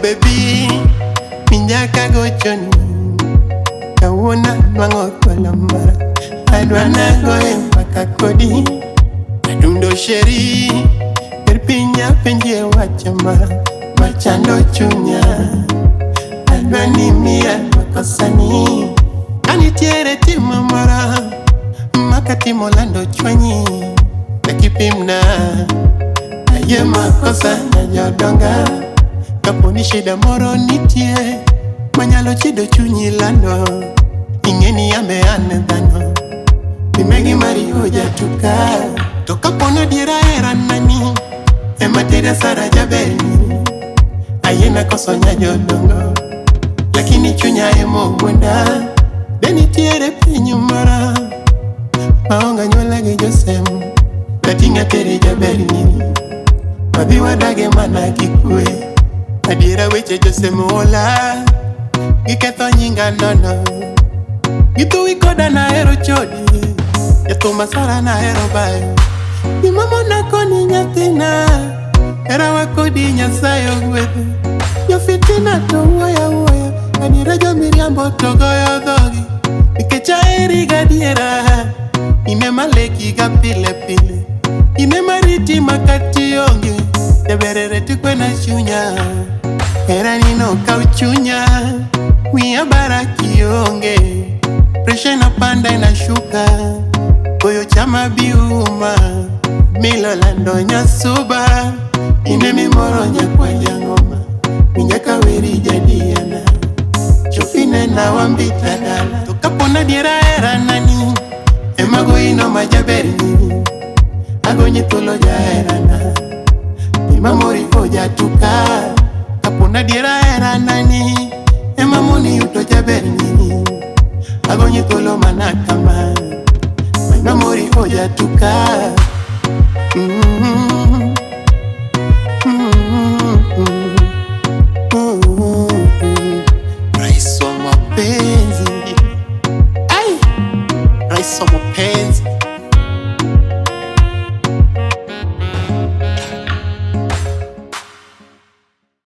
Baby, winja kagochoni. Kawuono anwang'o thuolo moro. Adwa nagoye mbaka kodi. Adundo chérie, ber piny apenjie wach moro machando chunya. Adwa ni miya dwoko sani. Ka nitiere tim moro makatimo lando chwanyi, dakipimna. Ayie makosa na jodonga. Kapo ni shida moro nitie manyalo chido chunyi lando, ing'e ni ambe an dhano. Pime gi mari ojatuka. To kapo ni adiera hera nani ema tera Sara jaberni, ayie koso nya jodongo, lakini chunya emowuonda. Be nitiere piny moro maonge anyuola gi josem, dating' ateri jaberni, wadhi wadage mana gi kwe. Adiera weche josem ola, giketho nyinga nono. Githuwi koda nahero chode, jathum Sara nahero bayo. Gima mona koni nyathina, herawa kodi Nyasaye ogwedho. Jofitina to wuoyo awuoya, adiera jomiriambo to goyo dhogi. Nikech aheri gadiera, in ema leki ga pile pile. In ema riti makati onge, jaber reti kwena chunya. Herani nokaw chunya, wiya bara kionge. Presha inapanda inashuka, koyo chama biuma. Milo lando nyasuba, ine mimoro nyakwa jangoma. Winja kaweri jadiana, chopine na wambita dala. To kapona diera hera nani, ema goyino majaber nyiri. Agonyi thuolo jaherana, gima mori ojatuka. Kapona diera hera nani, ema moni yuto jaber nyiri. Agonyi thuolo mana kama, gima mori ojatuka. Mm. Rais wa mapenzi, ai, rais wa mapenzi.